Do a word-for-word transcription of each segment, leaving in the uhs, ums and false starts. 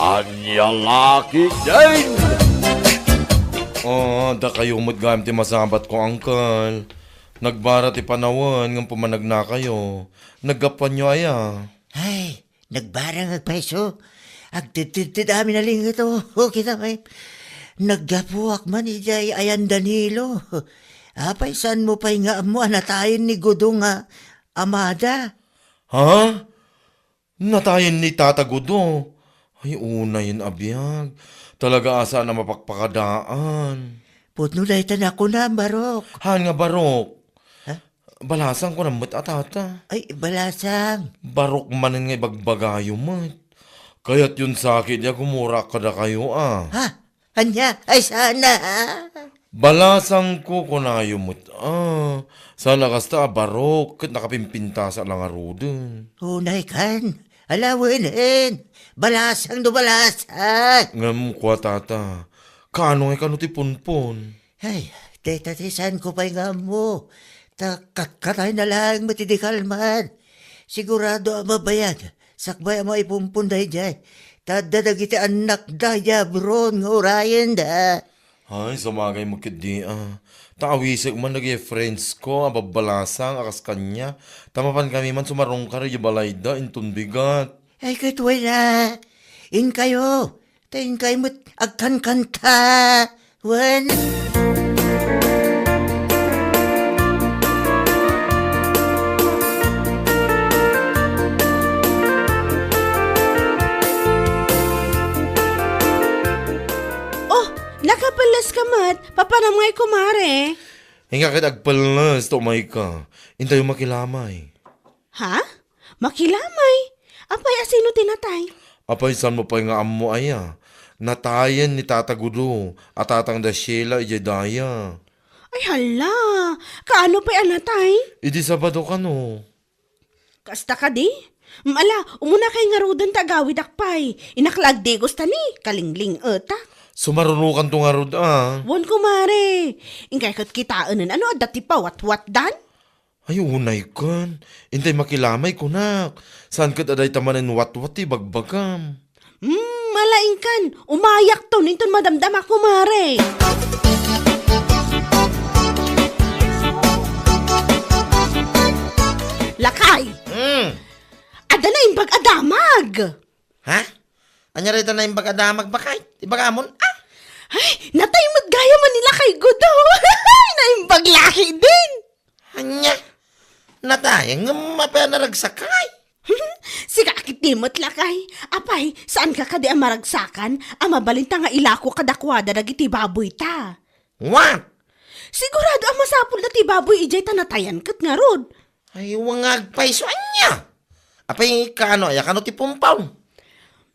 Ania la ketdin? Ah, dakayo met gayam ti masabatko, Uncle. Nagbara ti panawen ngem pumanagnakayo. Naggapuanyo aya? Ay, nagbarang agpayso. Agtedtedted amin a linget, o, o, kita pay. Naggapuak man idiay ayan Danilo. Apay, saanmo pay nga ammo a natayen ni Gudo nga amada? Ha? Natayen ni Tata Gudo? Ay, unayen a biag. Talaga a saan a mapakpakadaan. Pudno dayta nakunam, Barok. Haan nga Barok? Ha? Balasang kunam met a tata. Ay, Balasang. Barok manen nga ibagbagayo met. Kayatyon sa ketdi a gumurak kadakayo, a. Ha? Ania? Ay, saan a? Balasangko, kunayo met, a. Saan a kasta a Barok, ket nakapimpintasak la ngaruden. Unay kan. Alawenen. Balasang no balasang. Ngem kua, tata, kaano ngay kano ti punpon? Ay, dayta ti saanko pay nga ammo. Ta katkatayna laeng met idi kalman. Sigurado a mabayag. Sakbay a maipumpon daydiay. Ta adda dagiti annakda idiay abroad nga urayenda. Ay, sumagay met ketdi, a. Ta awisek man dagiti friendsko a babbalasang a kas kaniak. Ta mapankami man sumarungkar idiay balayda inton bigat. Ay, ket wen a. Inkayo. Ta inkay met agkankanta. Wen. Oh, nakapelles ka met. Papanam ngay, kumare? Inka ket agpelles ta umayka. Intayo makilamay. Ha? Makilamay? Apay, a sino ti natay? Apay, saanmo pay nga ammo aya? Natayen ni Tata Gudo a tatang da Sheila idiay daya. Ay, hala! Kaano pay a natay? Idi Sabado kano. Kasta kadi? Mm, ala, umunakay ngaruden ta agawidak pay. Innak la agdigos ta ni, kalingling-etak. Sumarunokanto ngarud, a. Wen, kumare. Inkay ket kitaenen a no adda ti pawatwatdan? Ay, unay ken. Intay makilamay, kunak. Saan ket a dayta manen watwat ti ibagbagam? Hmm, ala, inkan. Umayakton inton madamdama, kumare. Lakay! Hmm. Adda naimbag a damag! Ha? Ania dayta naimbag a damag, baket? Ibagamon, a? Ay, natay met gayam ni Lakay Gudo. Naimbag la ketdin. Ania? Natay, ngem apay a naragsakay? Sika ketdi met, Lakay. Apay, saanka kadi a maragsakan a mabalinta nga ilako kadakuada dagiti baboyta? What? Sigurado a masapulda ti baboy idiay ta natayan ket ngarud. Ay, wen nga agpayso, ania? Apay, kaano aya kano ti pumpon?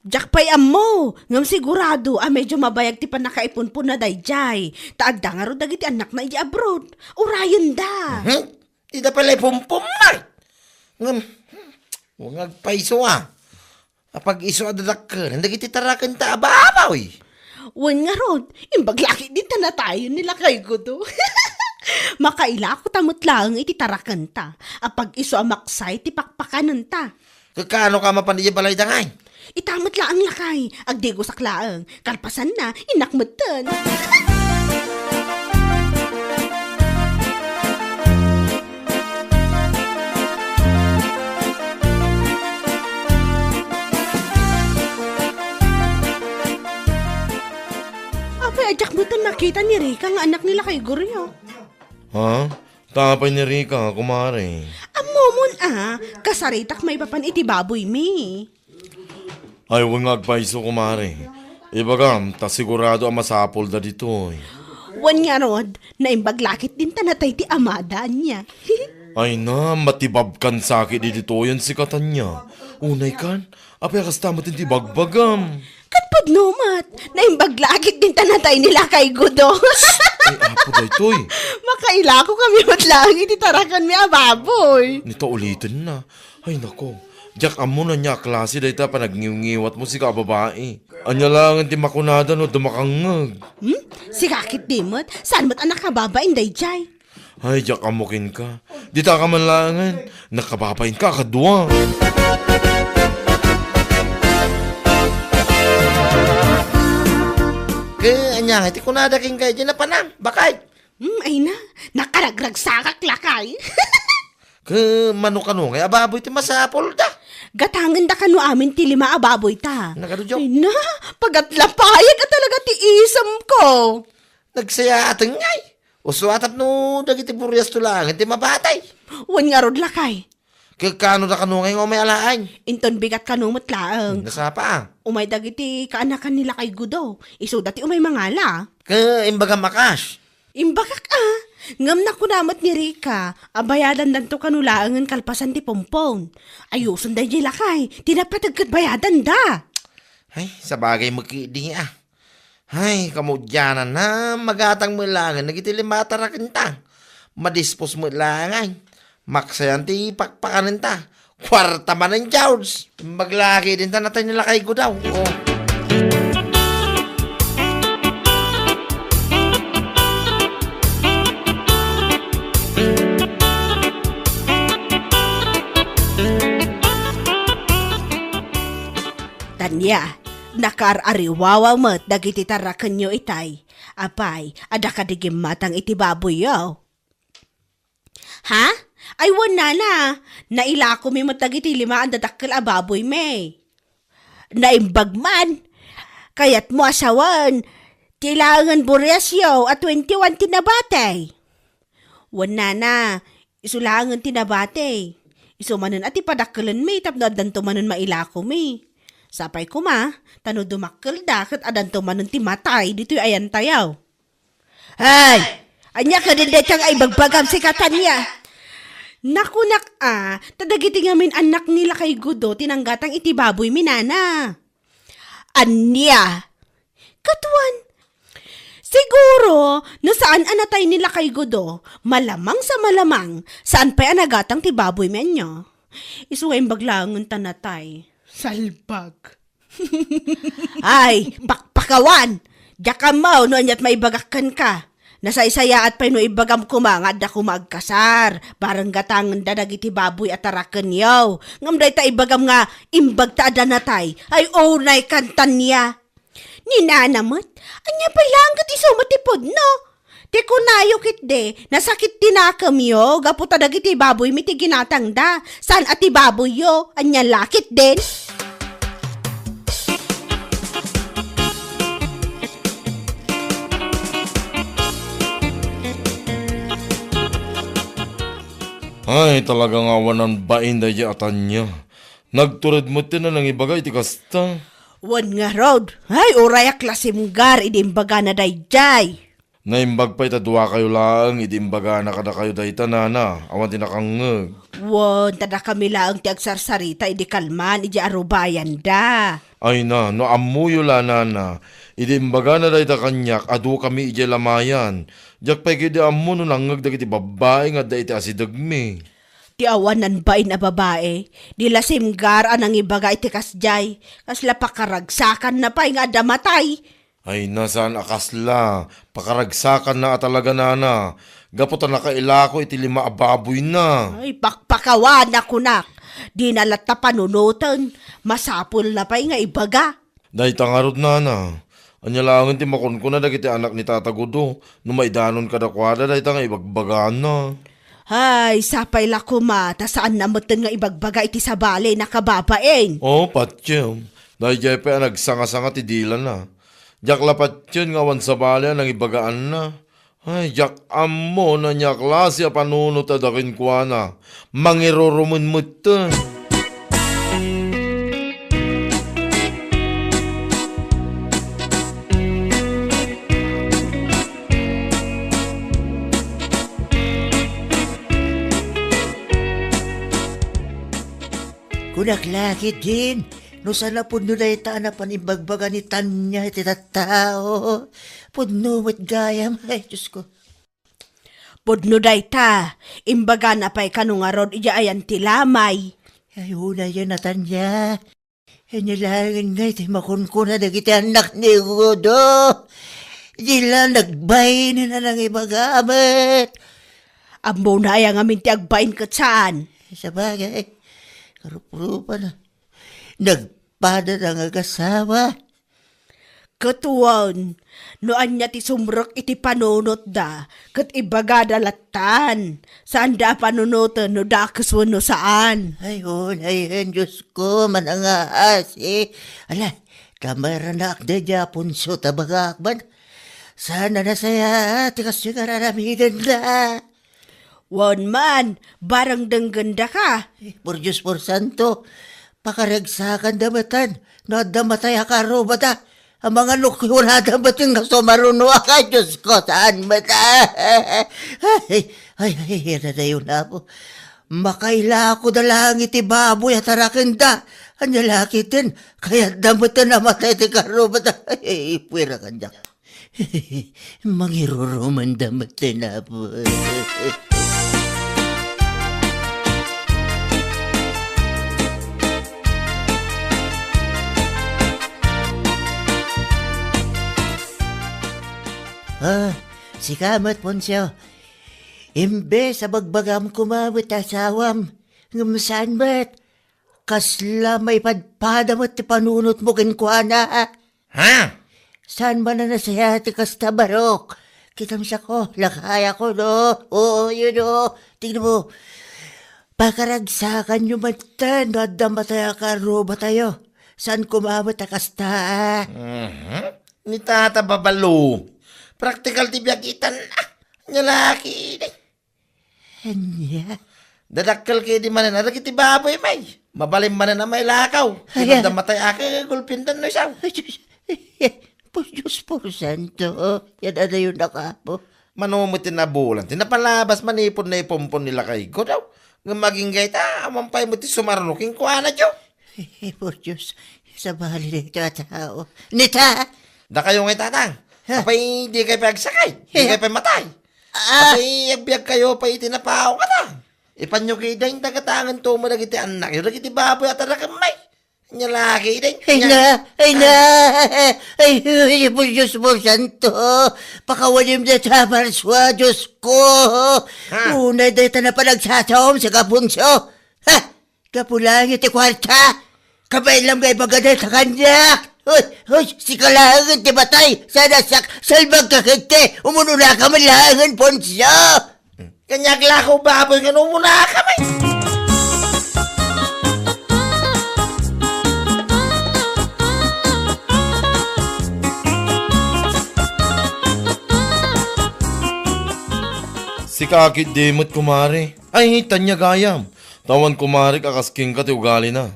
Diak pay ammo, ngem sigurado a medio mabayag ti pannakaipunponna daydiay, ta adda ngarud dagiti annakna idiay abroad. Urayenda. Mhm. Dida pay la ipumpon met. Ngem, wen nga agpayso a. Apag-isu a dadakkel dagiti tarakenta a baboy. Wen ngarud, imbag la ketdin ta natayen ni Lakay Gudo. Makailako ta met laeng iti tarakenta. Apag-isu a maksay ti pakpakanenta. Kakano ka mapan idiay balayda ngay? Ita met laeng, Lakay, agdigosak laeng. Kalpasanna, innak metten. Apay, a diak metten makita ni Rica nga annak ni Lakay Gudo? Ha? Ta apay ni Rica, kumare? Ammomon a, kasaritak maipapan iti baboymi. Ay, wen nga agpayso, kumare. Ibagam, ta sigurado a masapulda ditoy. Wen ngarud, naimbag la ketdin ta natay ti amada, ania. Ay na, matibabkan sa ketdi ditoyen sika, Tania. Unay kan, apay a kasta met ti bagbagam? Ket pudno met, naimbag la ketdin ta natay ni Lakay Gudo. Ay, apo daytoy. Makailako kami met laeng iti tarakanmi a baboy. Ni ta ulitenna. Ay, nako. Diak ammo no ania a klase dayta a panagniwngiwatmo, sika a babai. Ania laengen ti makunada no adda makangngeg? Hmm? Sika ketdi met, saan met a nakababain daydiay? Ay, diak ammo kenka. Dita ka man laengen. Nakababainka a kadua. Ania ngay ti kunada kenka idiay napanak, baket? Hmm, ay na, nakaragragsakak lakay. Ket mano kano ngay a baboy ti masapulda? Gatangenda kano amin ti lima a baboyta. Nagadu, Joe? Ay na, pagatlapayag a talaga ti isemko. Nagsayaaten ngay. Usto a tapno dagiti buriasto laengen ti mabatay. Wen ngarud lakay. Ket kano da kano ngay nga umay alaen? Inton bigat kano met laeng. Nasapa a? Umay dagiti kaanakan ni Lakay Gudo. Isuda ti umay mangala. Ket imbagam a kas? Imbagak a. Ngem nakuna met ni Rica a bayadandanto kano laengen kalpasan ti pompon. Ayusen daydiay lakay. Ti napateg ket bayadanda. Ay, sabagay met ketdi a. Ay, kamudiananna, magatang met laengen dagiti lima a tarakenta. Madispos met laengen. Maksayan ti pakpakanenta. Kuarta manen, George. Imbag la ketdin ta natay ni Lakay Gudo. Oh. Tania, nakaar-ariwawa met dagiti tarakenyo itay. Apay, adda kadi gimmatang iti baboyyo? Ha? Ay, wen, nana. Nailakomi met dagiti lima a dadakkel a baboymi. Naimbag man. Kayatmo a sawen ti laengen buriasyo a twenty-one ti nabati. Wen, nana, isu laengen ti nabati. Isu manen a ti padakkelenmi tapno addanto manen mailakomi. Sapay koma, ta no dumakkelda ket addanto manen ti matay ditoy ayantayo. Ay! Ania kadin dayta nga ibagbagam, sika, Tania? Nakunak a, ta dagiti ngamin annak ni Lakay Gudo ti nanggatang iti baboymi, nana. Ania? Ket wen, siguro, no saan a natay ni Lakay Gudo, malamang sa malamang, saan pay a nagatang ti baboymi ania. Isu nga imbag laengen ta natay. Salbag. Ay, pakpakawan! Diak ammo no aniat maibagak kenka. Nasaysayaat pay no ibagam koma nga adda koma agkasar, bareng gatangenda dagiti baboy a tarakenyo. Ngem dayta ibagam nga imbag ta adda natay, ay unay kan, Tania. Ni nana met, ania pay laeng ket isu met ti pudno? Ti kunayo ketdi, nasakit ti nakemyo gapu ta dagiti baboymi ti ginatangda, saan a ti baboyyo, ania la ketdin? Ay, talaga nga awan bain daydiay a Tania. Nagtured met ti nanangibaga iti kasta. Wen ngarud, ay, uray a klasimgar idi imbagana daydiay. Naimbag pay ta duakayo laeng idi imbagana kadakayo dayta, nana, awan ti nakangngeg. Wen, ta dakami laeng ti agsarsarita idi kalman idiay arubayanda. Ay na, no ammoyo la, nana, idi imbagana dayta kaniak, adukami idiay lamayan. Diak pay ketdi ammo no nangngeg dagiti babbai nga adda iti asidegmi. Ti awanan bain a babai, di la simgar a nangibaga iti kasdiay, kasla pakaragsakanna pay nga adda matay. Ay, na, saan a kasla. Pakaragsakanna a talaga, nana. Gapu ta nakailako iti lima a baboyna. Ay, pakpakawan a kunak. Dina latta panunoten. Masapulna pay nga ibaga. Dayta ngarud, nana. Ania laengen ti makunkuna dagiti anak ni Tata Gudo no maidanon kadakuada dayta nga ibagbagana? Ay, sapay la koma, ta saanna metten nga ibagbaga iti sabali, nakababain. Oh, patiem. Daydiay pay a nagsangasanga ti dilana. Diak la patien nga awan sabali a nangibagaanna. Ay, diak ammo no ania a klase a panunot adda kenkuana. Mangirurumen metten. Kunak la ketdin, no saan a pudno dayta a napan imbagbaga ni Tania iti tattao. Pudno met gayam, ay, Diosko. Pudno dayta, imbagana pay kano ngarud idiay ayan ti lamay. Ay, unay a, Tania. Ania laengen ngay ti makunkuna dagiti annak ni Gudo? Di la nagbain a nangibaga met. Ammona aya ngamin ti agbain ket saan? Sabagay, karuprupana. Nagpada nga agasawa. Ket wen, no ania ti sumrek iti panunotda, ket ibagada lattan. Saanda a panunoten no dakes wenno saan. Ay, unay, Diosko, manangaasi. Ala, kamaranak daydiay Aponso ta bagak man. Saan a nasayaat ti kastoy nga aramidenda. Wen man, barang denggenda ka. Eh, por Dios, por santo, pakaragsakanda metten no adda matay a karrubada. Amangan no kiurada metten nga sumarunoak, ay, Diosko, saan met. Ay, ay, ay, ay, adadayon, Apo. Makailakoda laeng iti baboy a tarakenda. Ania la ketdin, kayatda metten a matay ti karrubada. Ay, ay, puera kaniak. Mangirurumanda met ti napo. Ah, sika met, Poncio. Imbes a bagbagam koma met ti asawam, ngem saan met. Kasla maipadpada met ti panunotmo kenkuana. Ha? Saan man a nasayaat ti kasta, Barok? Kitam siak, lakayakon, no? Oo, yun, no? Tingnan mo, pakaragsakanyo metten no adda matay a karrubatayo. Saan koma met a kasta? Mhm. Ni Tata Babalo. Praktikal ti biag itan, ah. Nia la ketdi. Ania? Dadakkel ketdi manen a dagiti baboy, may. Mabalin manen a mailakaw. Ay, ket no adda matay a kagulpiendan no isu. Ay, Diyos. Por Dios, por santo. Yan adayon a kapo. Mano met ti nabulan ti napalabas manipud naipompon ni lakayko daw. Ngem agingga ita, awan pay met ti sumaruno kenkuana, Diyo. Ay, por Dios. Sabali daytoy a tao. Nita! Dakayo ngay, Tatang. Ha? Apay, dikay pay agsakit? Dikay pay matay? Ah! Apay, agbiagkayo pay iti napaw kata? Ipanyo ketdi dagiti anakyo, dagiti baboy a tarakem, may. Nia la ketdi. Ay na, ay na. Ay, ay, ay, Dios mo, santo. Pakawalim dayta a parsua, Dios ko. Ha? Unay dayta a panagsasaom, sika, Poncio. Ha? Gapu laeng iti kuarta. Kabaelam nga ibaga dayta kaniak. Hoy, hoy, sika laengen ti matay. Saan a siak, salbagka ketdi. Umunonaka man laengen, Poncio. Kaniak la ko baboy nga umunonaka met. Sika ketdi met, kumare. Ay, ania gayam. Ta awan kumarek a kas kenka ti ugalina.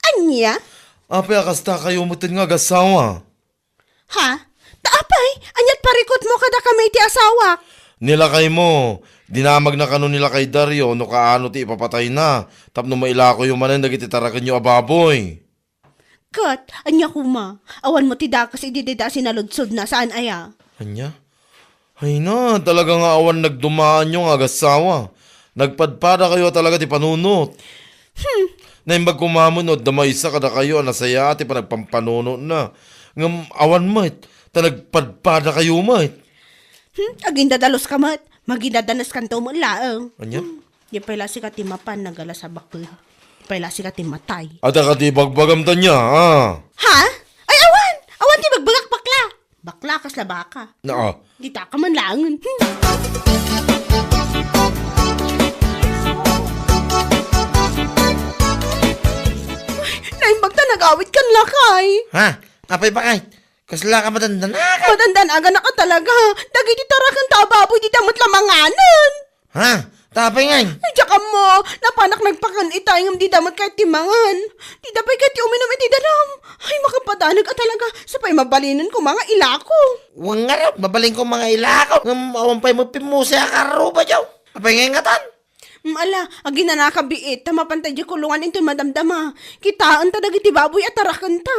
Ania? Apay a kastakayo metten nga agassawa? Ha? Ta apay, ania't parikutmo kadakami iti asawak? Ni lakaymo, dinamagna kano ni lakay Dario no kaano ti ipapatayna tapno mailakoyo manen dagiti tarakenyo a baboy. Ket, ania koma? Awan met ti dakes idi dayta a sinaludsodna, saan aya? Ania? Ay na, talaga nga awan nagdumaanyo nga agassawa. Nagpadpadakayo a talaga ti panunot. Hmm. Naimbag koma met no adda maysa kadakayo a nasayaat ti panagpampanunotna. Ngem awan met, ta nagpadpadakayo met. Hmm, agindadaluska met. Magindadaneskanto met laeng. Ania? Hmm. Di pay la sika ti mapan nagalas a baket. Di pay la sika ti matay. Adda kadi ibagbagam ta ania, a? Ha? Ay, awan! Awan ti ibagbagak, bakla! Bakla, kasla baka. Naa. Dita ka man laengen. Ay, naimbag ta nagawid kan lakay. Ha? Apay, bakit? Kasla ka madandanaka? Madandanagana ka talaga. Dagiti tarakenta a baboy, dida met la manganen. Ha? Ta apay ngay? Ay, diak ammo. Napanak nagpakan itay ngem dida met kayat ti mangan. Dida pay kayat ti uminum iti danum. Ay, makapadanag a talaga. Sapay mabalinen koma nga ilako. Wen ngarud, mabalin koma nga ilako. Ngem awan pay met pimmose a karruba, diaw. Apay ngay ngatan? Mm, ala, aginanaka biit, ta mapanta diay kulongan intoy madamdama. Kitaenta dagiti baboy a tarakenta.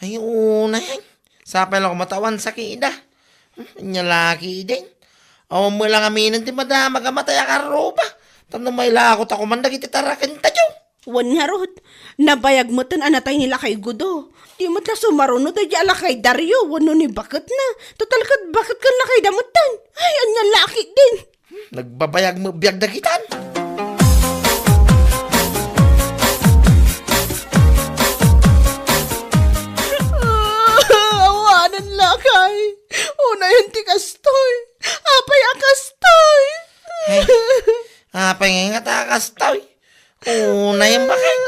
Ay, unay. Sapay la koma ta awan sakida. Hmm, ania la ketdin. Awan met la ngaminen ti madamag a matay a karruba. Tapno mailako ta koman dagiti tarakenta, diaw. Wen ngarud, nabayag metten a natay ni Lakay Gudo. Di met la sumaruno daydiay a Lakay Dario wenno ni baketna. Total ket baket ken lakayda metten. Ay, ania la ketdin. Nagbabayag met biag dagitan. Awanen A, kasta, uy. Unay, baket.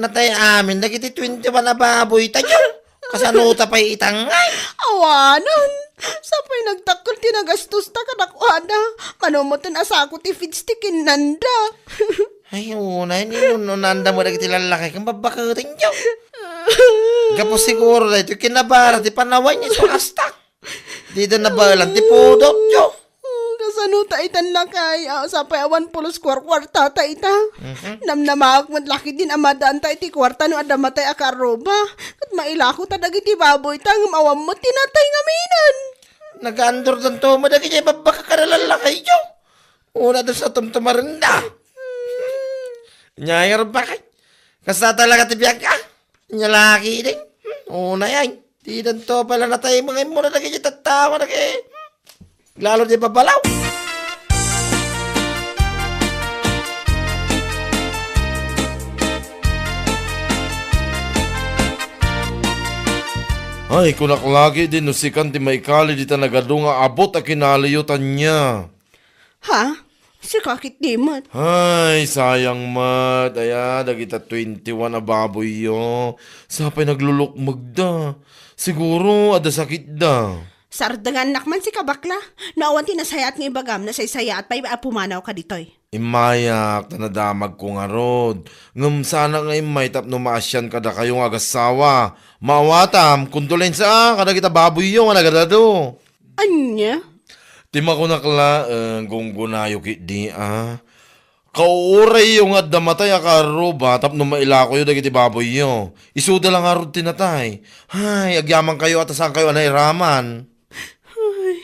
Natay amin dagiti twenty-one a baboytayo. Kasano ta pay itangay? Awanen. Sapay nagdakkel ti nagastosta kadakuada. Mano metten a sako ti feeds ti kinnanda. Ay, unay, ni nununanda met dagiti lallaki ken babbaketenyo. Gapu siguro daytoy kinabara ti panawanyo isu a kastak. Dida nabaelan ti pudotyo. Hmm, kasano ta itan, lakay? A, sapay awan pulos kuarkuarta ta ita. Mhm. Namnamaak met la ketdin a madaan ta iti kuarta no adda matay a kaarruba. Ket mailako ta dagiti baboy ta ngem awan met ti natay ngaminen. Nagaandurdanto met dagiti babbaka kada lallakayyo. Una, adda sa tumtumarenda. Nya, ay, bakit? Kasta talaga ti biag, ah? Nya laki, ding. Hmm, una yan. Di danto pala natay mga imo na dagiti tattawa na kay. Lalo di babalaw. Ay, kunak laki din no sikan ti maikali dita nagadu nga abot a kinaliyo tanya. Ha? Sika ketdi met. Ay, sayang met. Aya, dagita twenty-one a baboyyo. Sapay naglulukmegda. Siguro, adda sakitda. Sardengannak man sika, bakla. No awan ti nasayaat nga ibagam, nasaysayaat pay a pumanawka ditoy. Immayak, ta nadamagko ngarud. Ngem saanak nga immay tapno maasian kadakayo nga agassawa. Maawatam, kondolensia kadagita baboyyo nga nagadadu. Ania? Ti makunak laeng, gunggonayo ketdi a. Kauurayyo nga adda matay a kaarruba tapno mailakoyo dagiti baboyyo. Isuda la ngarud ti natay. Hay, agyamankayo a ta saankayo a nairaman. Ay.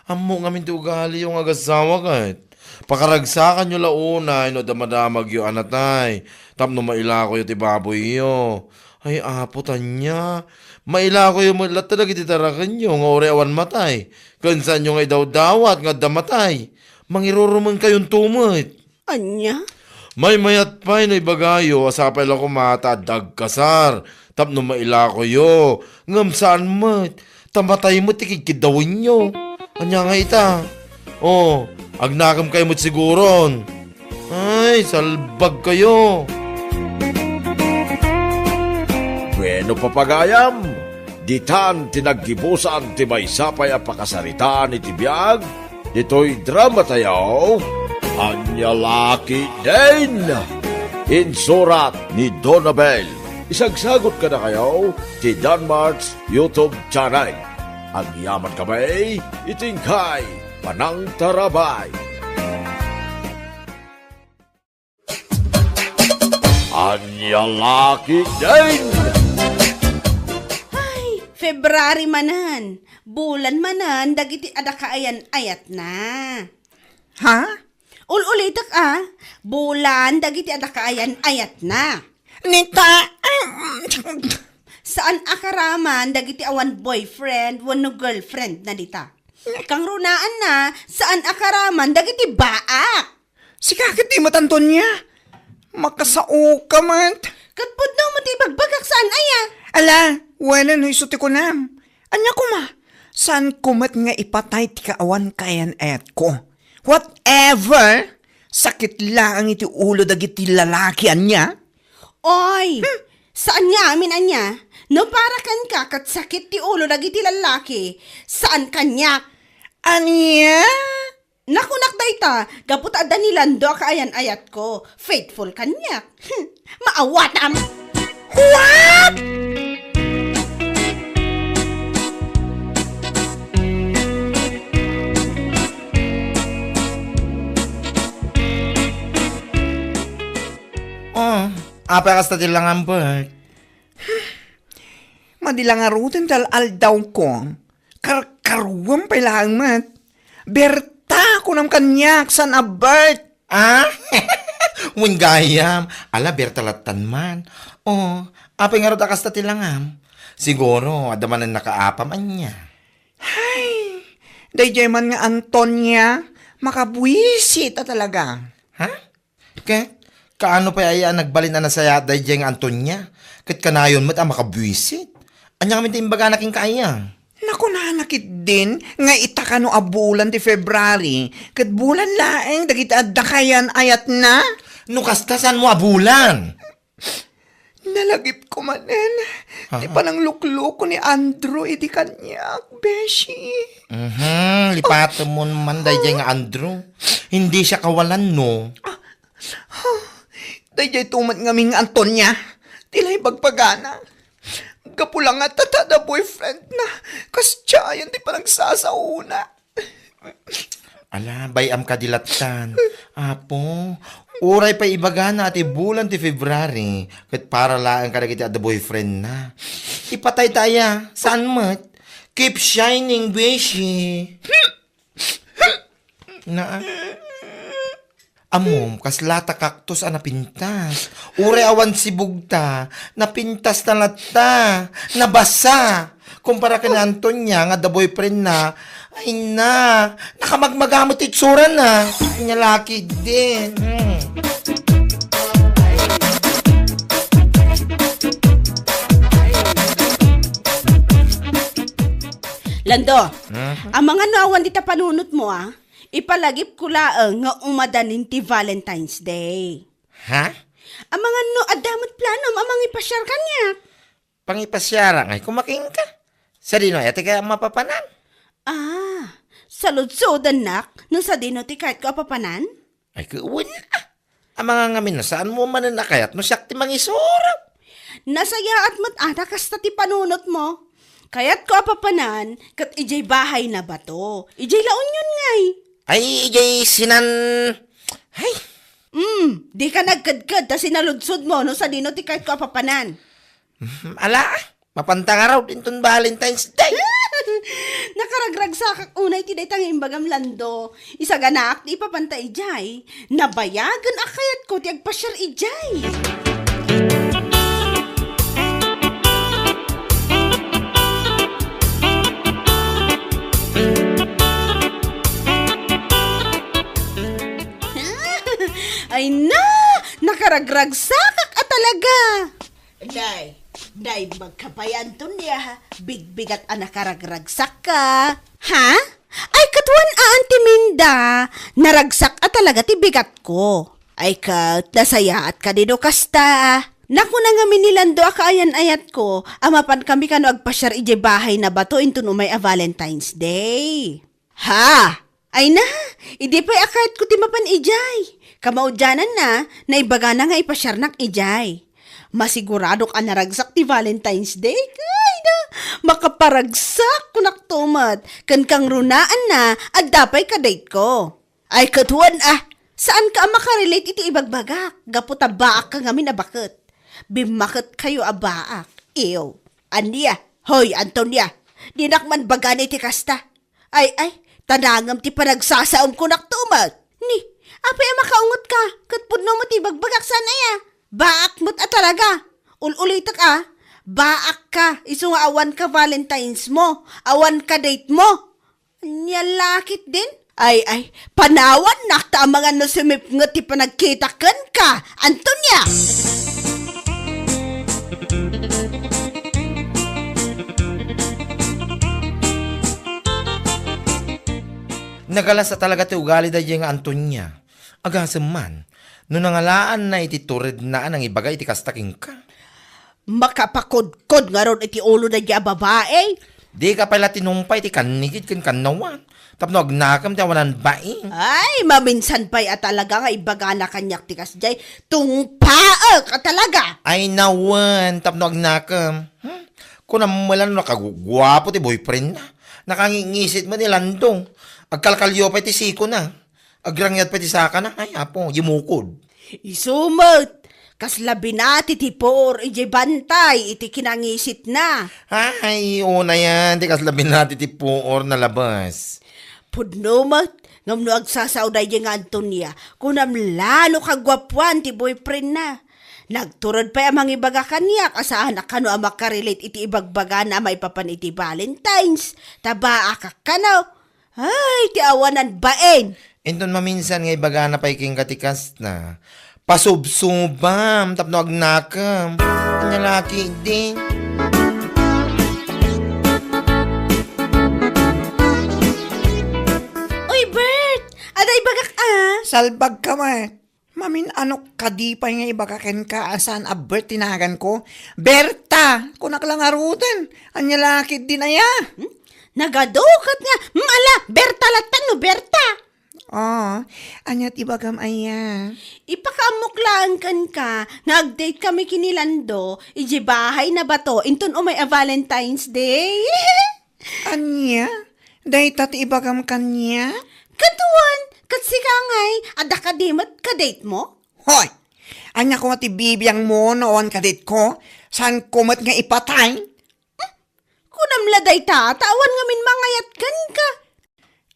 Ammo ngamin ti ugaliyo nga agassawa ket. Pakaragsakanyo la unay no adda madamagyo a natay tapno mailakoyo ti baboyyo. Ay, Apo, tanya. Mailakoyo met latta dagiti tarakenyo nga uray awan matay. Ken saanyo nga idawdawat nga adda matay. Mangirurumenkayon to met. Ania? Maymayat pay no ibagayo a sapay la koma ta adda agkasar tapno mailakoyo. Ngem saan met. Ta matay met ti kidkiddawenyo. Ania nga ita? Oh, agnakem kayo met siguron. Ay, salbag kayo. Bueno, papagayam, ditan ti naggibusan ti maysa pay a pakasaritaan iti biag ditoy drama tayo, Ania Laki Din. Insurat ni Donabel. Isagsagot kadakayo ti Danmart's YouTube channel. Agyaman kami iti inkay panangtarabay. Ania Laki Din! Ay, February manen. Bulan manen dagiti adda kaayan-ayatna. Ha? Ul-ulitek a, bulan dagiti adda kaayan-ayatna. Nita, Saan a karaman dagiti awan boyfriend wenno girlfriend na dita. Kangrunaanna, saan a karaman dagiti baak. Sika ketdi met, Antonia. Makasaoka met. Ket pudno met ti ibagbagak, saan aya? Ala, wen no isu ti kunam. Ania koma? Saanko met nga ipatay ti kaawan kaayan-ayatko. Whatever! Sakit laeng iti ulo dagiti lalaki, ania? Oy! Hmm. Saan nga amin, ania? No para kenka ket sakit ti ulo dagiti lalaki, saan kaniak. Ania? Nakunak dayta, gapu ta adda ni Lando a kaayan-ayatko, faithful kaniak. Hmm, maawatam! What? Oh, apay kasta ti langam, Bert? Madi la ngaruden ti al-aldawko. Karkaruam pay laeng met. Berta, kunam kaniak, saan a Bert? Ah? Wen gayam, ala, Berta lattan man. Oh, apay ngarud a kasta ti langam? Siguro, adda manen nakaapam, ania? Hay, daydiay man nga Antonia, makabuisit a talaga. Ha? Ket, kaano pay aya a nagbalin a nasayaat daydiay nga Antonia? Ket kanayon met a makabuisit. Ania ngamin ti imbagana kenka aya? Nakunana ketdin nga ita kano a bulan ti February, ket bulan laeng dagiti adda kayan-ayatna? No kasta, saanmo a bulan? Nalagipko manen ti Ha? pananglukloko ni Andrew idi kaniak, beshi. Mhm, lipatemon man daydiay nga Andrew. Hindi siya kawalan, no? Daydiay tumet ngamin nga Antonia, ti la ibagbagana. Gapu la nga ta, ta adda boyfriend na, kasdiayen ti panagsasaona. Ala, bay-am kadi lattan. Apo, uray pay ibagana a ti bulan ti February, ket para laeng kadagiti adda boyfriend na. Ipatay ta aya, saan met? Keep shining, beshi. Na, ammom, kasla ta cactus a napintas. Uray awan sibugta, napintas na latta, nabasa. Kumpara ken ni Antonia nga adda boyfriend na, ay na, nakamagmaga met ti itsura na. Ania la ketdin. Hmm. Lando, Mhm. amangan no awan dita panunotmo, a? Ipalagipko laeng nga umadanin ti Valentine's Day. Ha? Amangan no adda met planom a mangipasiar kaniak. Pangipasiarak ngay koma kenka? Sadino aya ti kayat a papanan? Ah, saludsodannak no sadino ti kayatko a papanan? Ay, ket wen, a. Amangan ngamin no saanmo manen a kayat no siak ti mangisuro. Nasayaat met a ta kasta ti panunotmo. Kayatko a papanan ket idiay bahay na bato. Idiay La Union ngay. Ay, idiay sinan-, ay. Mm, dika nagkedked ta sinaludsodmo no sadino ti kayatko a papanan. Mhm, ala, mapanta ngarud inton Valentine's Day. Nakaragragsakak unay ti dayta nga imbagam, Lando. Isaganaak ti ipapanta idiay. Nabayagen a kayatko ti agpasiar idiay. Ay na! Nakaragragsakak a talaga! Nay, nay, magkapay, Antonia, ha? Bigbigat a nakaragragsakka. Ha? Ay, ket wen a, Anti Minda, naragsak a talaga ti bigatko. Ay, ket nasayaat kadi no kasta. Nakuna ngamin ni Lando a kaayan-ayatko a mapankami kano agpasiar idiay bahay na bato inton umay a Valentine's Day. Ha? Ay na, idi pay a kayatko ti mapan idiay. Kamaudiananna, naibagana nga ipasiarnak idiay. Masiguradok a naragsak ti Valentine's Day. Ay na, makaparagsak, kunakto met. Ken kangrunaanna, adda pay ka-date ko. Ay, ket wen, a, saanka a makarelate iti ibagbagak, gapu ta baakka ngamin a baket. Bimmaketkayo a baak. Ew. Ania? Hoy, Antonia, dinak man bagani ti kasta. Ay, ay, ta nangem ti panagsasaom, kunakto met. Ni, apay a makaungetka, ket pudno met ti ibagbagak, saan aya? Baak met a talaga. Ul-ulitek a, baakka, isu nga awanka Valentine's mo, awanka date mo. Ania la ketdin? Ay, ay, panawannak ta amangan no sumipnget ti panagkitak kenka, Antonia! Nagalas a talaga ti ugali daydiay nga Antonia. Agasem man, no nangalaanna iti turedna a nangibaga iti kasta kenka. Makapakodkod ngarud iti ulo daydiay a babai. Dika pay la tinumpay ti kannigid ken kannawan tapno agnakem ti awanan bain. Ay, maminsan pay a talaga nga ibagana kaniak ti kasdiay, tungpaek a talaga. Ay, nawen, tapno agnakem. Hmm? Kunam met la no nakaguguapo ti boyfriend na. Nakangingisit met ni Lando. Agkalkalio pay ti siko na. Agrangyat pay ti sakana. Ay, apo, yumukod. Isu met, kasla binati ti puor idiay bantay iti kinangisitna. Ay, unayan ti kasla binati ti puor nalabas. Pudno met, ngem no agsasao daydiay nga Antonia, kunam la no kaguapuan ti boyfriendna. Nagtured pay a mangibaga kaniak a saanak kano a makarelate iti ibagbagana a maipapan iti Valentine's, ta baakak kano. Ay, ti awanan bain! Inton maminsan nga ibagana pay kenka ti kasta, pasubsubam tapno agnakem. Ania la ketdin? Salbagka met. Mamin-anok kadi pay nga ibaga kenka a saan a Bert ti naganko? Berta! Kunak la ngaruden. Ania la ketdin aya? Hmm? Nagadu ket nga, mm, ala, Berta latta no Berta. Oh, ania ti ibagam aya? Ipakaammok laeng kenka nga ag-date kami ken ni Lando, idiay bahay na bato, inton umay a Valentine's Day. Ania? Dayta ti ibagam kaniak? Ket wen, ket sika ngay, adda kadi met ka-date mo? Hoy! Ania koma ti bibiangmo no awan ka-date ko? Saanko met nga ipatay? Kunam la dayta, ta awan ngamin mangayat kenka.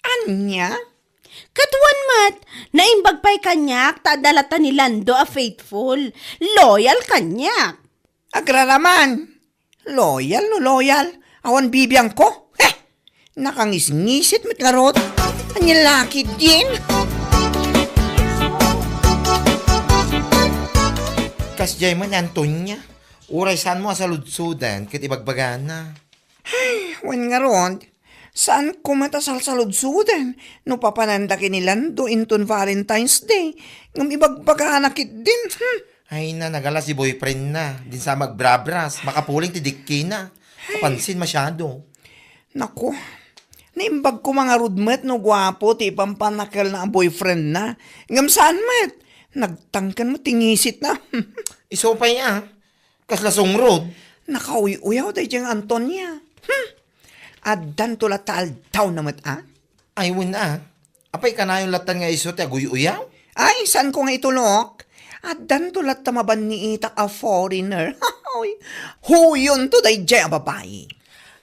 Ania? Ket wen met, naimbag pay kaniak ta adda latta ni Lando a faithful, loyal kaniak. Agraraman. Loyal no loyal. Awan bibiangko. Heh! Nakangisngisit met ngarud. Ania la ketdin? Kasdiay met ni Antonia. Uray saanmo a saludsoden ket ibagbagana. Ay, wen ngarud, saanko met a salsaludsoden no papananda ken ni Lando inton Valentine's Day, ngem ibagbagana ketdin. Hmm. Ay na, nagalas ti boyfriendna. Dinsa magbrabras. Makapuling ti dikkina. Ay. Kapansin masyado. Naku, naimbag ko mangarud met no guapo ti ipampanakelna a boyfriendna. Ngem saan met. Nagtangken met ti ngisitna. Isu pay a. Kasla sungrod. Nakauy-uyaw daydiay nga Antonia. Hmm. Addanto latta aldawna met a. Ay, wen a. Apay kanayon latta nga isu ti aguy-uyaw? Ay, saanko nga itulok? Addanto latta mabanniitak a foreigner. Hoy, huyonto daydiay a babai.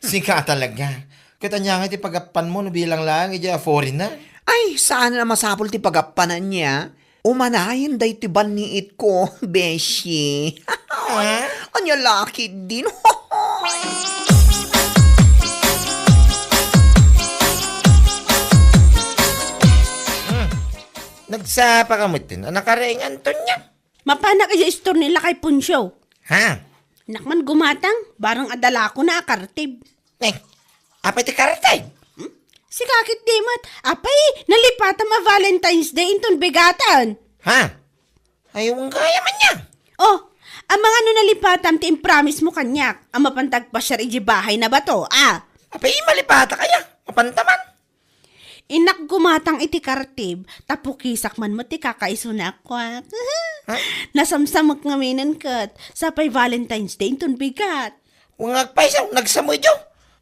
Sika talaga. Ket ania nga ti pagappanmo no bilang laeng idiay a foreigner? Ay, saan a masapul ti pagappanan niya. Umanayen daytoy banniitko, beshi. Ah? Ania la ketdin? Hmm. Nagsapa ka met din. Anak ka rin, Antonia? Mapanak idiay store ni Lakay Puncio. Ha? Nakman gumatang, barang adalako na a kartib. Eh, apay ti kartib? Hmm? Sika ketdi met, apay, nalipatam a Valentine's Day inton bigatan. Ha? Ay, wen gayam ania. Oh, amangan no nalipatam ti impromise mo kaniak, a mapanta agpasiar idiay bahay na bato, a? Apay, malipatak aya, mapanta man. Innak gumatang iti kartib, ta pukisak man met ti kakaisuna a kuak. Ha? Nasamsamek ngaminen ket, sapay Valentine's Day inton bigat. Wen nga agpayso, nagsameyo.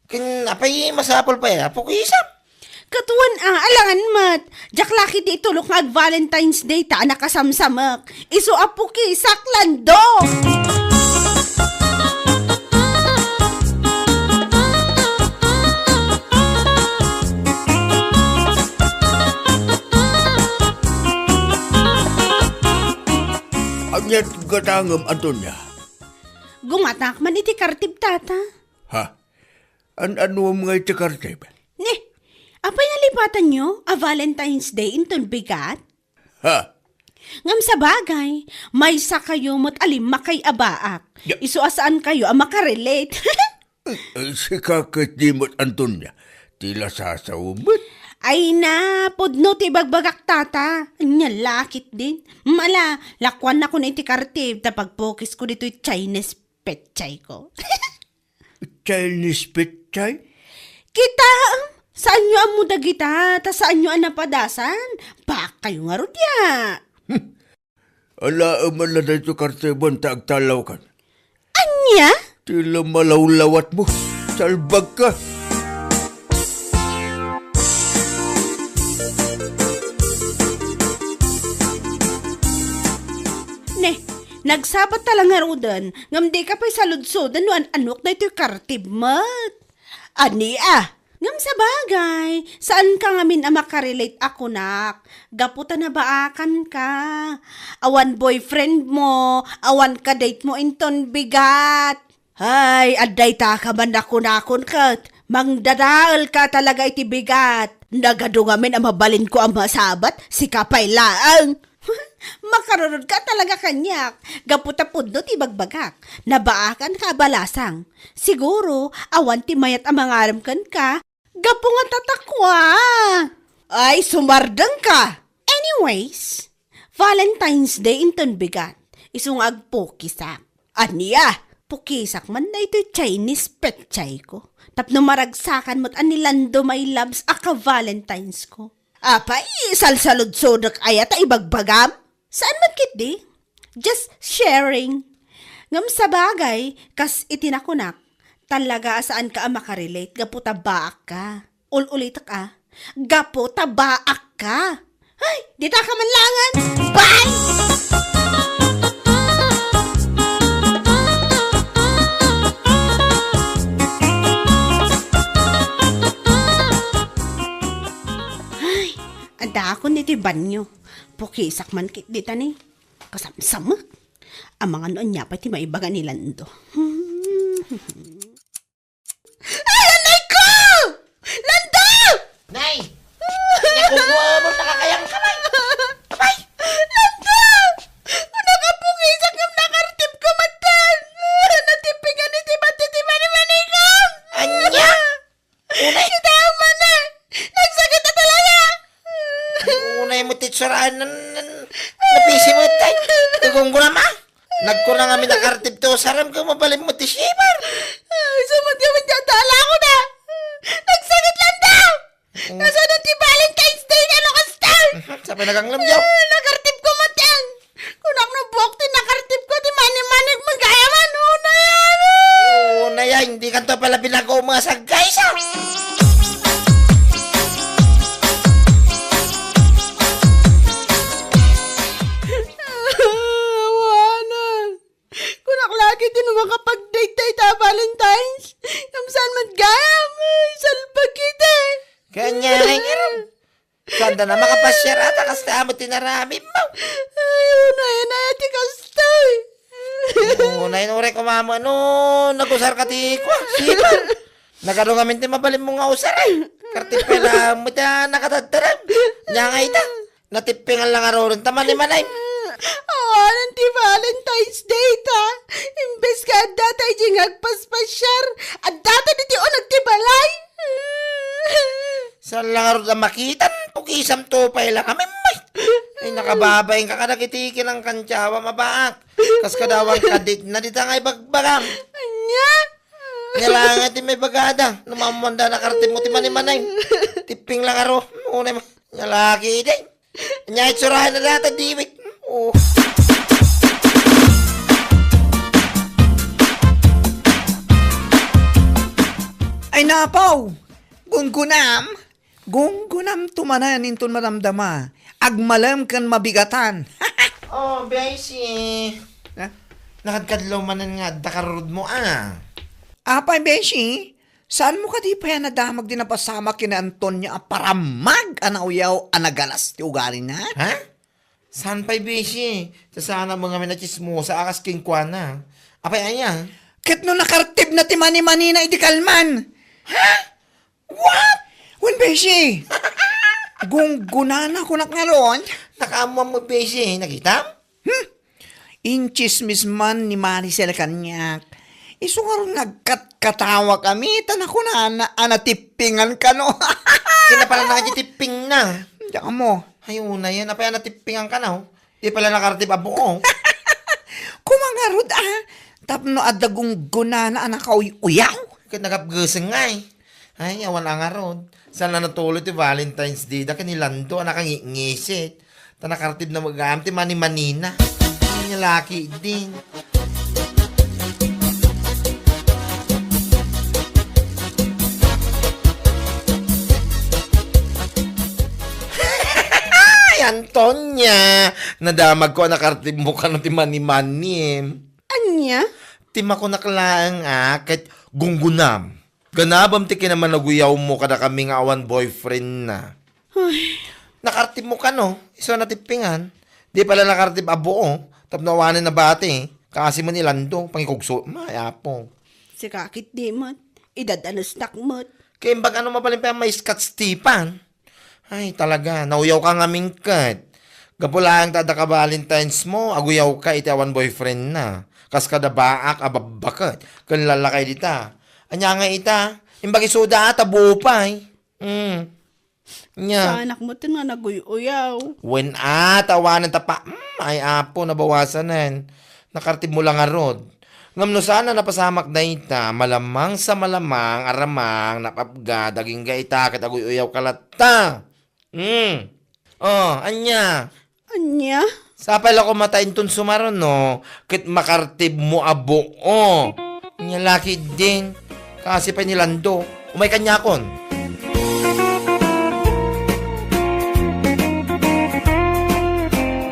Ken apay masapul pay a pukisak? Ket wen a, alangan met. Diak la ketdi itulok nga ag-Valentine's Day ta a nakasamsamek. Isu a pukisak, Lando! Ania ti gatangem, Antonia? Gumatangak man iti kartib, Tata. Ha? An-anuem nga iti kartib? Ni, apay nalipatanyo a Valentine's Day inton bigat? Ha? Ngem sabagay, maysakayo met a limmakay a baak. Ya. Isu a saankayo a makarelate. Eh, sika ketdi met, Antonia, ti la sasawen met. Ay na, pudno ti ibagbagak, Tata. Ania la ketdin. Mala, lakuannakon iti kartib ta pagpukisko ditoy Chinese pechay ko. Chinese pechay? Kitaem, saanyo ammo dagita, ta saanyo a napadasan. Bakkayo ngarud ya. Hmm. Alaem man la daytoy kartibem ta agtallawkan. Ania? Ti la malawlawatmo. Salbagka. Ne, nagsabat ta la ngaruden, ngem dika pay saludsoden no an-anok daytoy kartib met. Ania? Ngem sabagay, saanka ngamin a makarelate a kunak, gapu ta nabaakanka. Awan boyfriend mo, awan kadate mo inton bigat. Hay, adda itaka man a kunakon ket, mangdadaelka talaga iti bigat. Nagadu ngamin a mabalinko a masabat, sika pay laeng. Makarurodka talaga kaniak, gapu ta pudno ti ibagbagak. Nabaakanka a balasang. Siguro, awan ti mayat a mangarem kenka, gapu nga tatakua. Ay, sumardengka! Ay, Anyways, Valentine's Day inton bigat. Isu nga agpukisak. Ania? Pukisak man daytoy Chinese petsay ko. Tapno maragsakan met a ni Lando, my loves, a ka-Valentine's ko. Apay, salsaludsodek aya ta ibagbagam? Saan man ketdi? Just sharing. Ngem sabagay, kas iti nakunak, talaga a saanka a makarelate gapu ta baak ka. Ul-ulitek a, gapu ta baak ka. Ay, dita ka man langan. Bye! Ay, adakon iti banyo. Pukisak man ketdi ta ni. Kasamsamek. Amangan no ania pay ti maibaga ni Lando. Ay, anay ko! Lando! Nay! Naku, mo, nakakayang ka, Nay! Abay! Lando! Nakapukisak ngem nakartip ko metten! Natipingan iti bati ti manimanikam! Ania? Unay? Kita man eh! Nagsakit na talaga! Unay mo titsurahan nan, nan, napisi mo, Tay. Tugong ko naman. Nagkuna nga mi nakartip ti usarem ket mabalin mo ti shipper. Ay, sumot ka man dyan, tala ko na. Nagsakit lang daw. Mm. Kasunod ti Valentine's Day, ano, kasta? Mhm, sapay naganglem, yaw. Ah, nakartip ko man yan. Kunak no buok ti nakartip ko, ti mani-manik, magaya man, una yan. Una yan, hindi kanto pala binago mga sagkaysa. Awanan. Kunak lagi ti no makapag-date tayo ta Valentine's. Ngem saan man gayam? Ay, salbag kita. Kanya rin, saan da na makapasiar ata kasta amo ti naramid mo? Ay, unay, unay, ti kastoy. Unay, unay, kumamo, no, nagusar ka ti kwa, sipa. Nagaro ngamin ti mabalin mo nga usar, ay. Kartipela mo ta nakatadtaran. Nya nga ita. Natippingan lang aruron ta manimanay. Awanan ti Valentine's Day ta. Imbes nga adda ta iti nga agpaspasiar, adda ta diti uneg ti balay. Saan lang arud a makitan, pukisam to pay lang kami, may. Ay, nakababain ka kadagiti kinangkantsawa, mabaak. Kas kadawan kadit na dita nga ibagbagam. Anya? Nalanga ti may bagada, numamuan da nakartip mo ti manimanay. Tipping lang aro, unay ma-, nalaki idi. Nya itsurahan na data diwit. Oh. Ay, napaw! Gunggunam! Gunggunam tumanan inton madamdama. Agmalem ken mabigatan. Oh, Beshi. Ha? Nakadkadlaw manen nga adda karurod mo, ah. Apay, Beshi? Saan mo kadi pay a nadamag ti napasamak ken ni Antonio a paramag a nauyaw a nagalas ti ugalina? Ha? Saan pay, Beshi? Ta saan a mga minachismosa a kas kenkuana. Apay aya? Ket no nakartib na ti manimanina idi kalman. Ha? What? Wen, Beshi. Gunggunana kunak ngarud. Nakaammoan mo, Beshi. Nakitam? Hmm? Inchismis man ni Maricel kaniak. Isu ngarud nga agkatkatawa kami, ta nakunana a natippingan kano. Sino pala nga tipping na? Diak ammo. Ay, una yan. Apay a natippingan ka na, oh? Di pala nakartib a buo. Kumangarud, ah. Tapno adda gunggunana a nakauy-uyaw. Ket nagapgesen nga, eh. Ay, awan a ngarud. Saan a natuloy ti Valentine's Day da ken ni Lando a nakangitngisit. Ta nakartib na magam ti manimanina. Ay, nga laki din. Ay, Antonia! Nadamag ko a nakartib mo kano ti manimanim. Ania? Ti makunak laeng a ket gunggunam. Ganabem ti kinamanaguyawmo kadakami nga awan boyfriend na. Ay. Nakartib mo kano, isu a natippingan. Di pala nakartib a buo, tapno awanen nabati. Kaasi man ni Lando, pangikugso, may apo. Sika ket di met, idad-anosnak met. Kaimbag ano mabalin pay a maiskat Stefan? Ay, talaga, nauyaw ka ngamin ket. Gapu laeng ta adda ka Valentine's mo, aguyaw ka iti awan boyfriend na. Kas kada baak a babbaket, ken lallakay dita. Ania nga ita, imbag isuda a ta buo pay. Mm. Nya. Saanak met nga naguy-uyaw. Wen a, ta awanen ta pa, mm, ay apo, nabawasanen. Nakartibmo la ngarud. Ngem no saan a napasamak dayta, malamang sa malamang, aramang, napapga, dagingga ita, ket aguy-uyaw ka latta. Hmm. Oh, anya? Anya? Sapay la koma ta inton sumaruno, ket makartibmo a buo. Anya laki din. Kasi pay ni Lando. Umay kaniakon.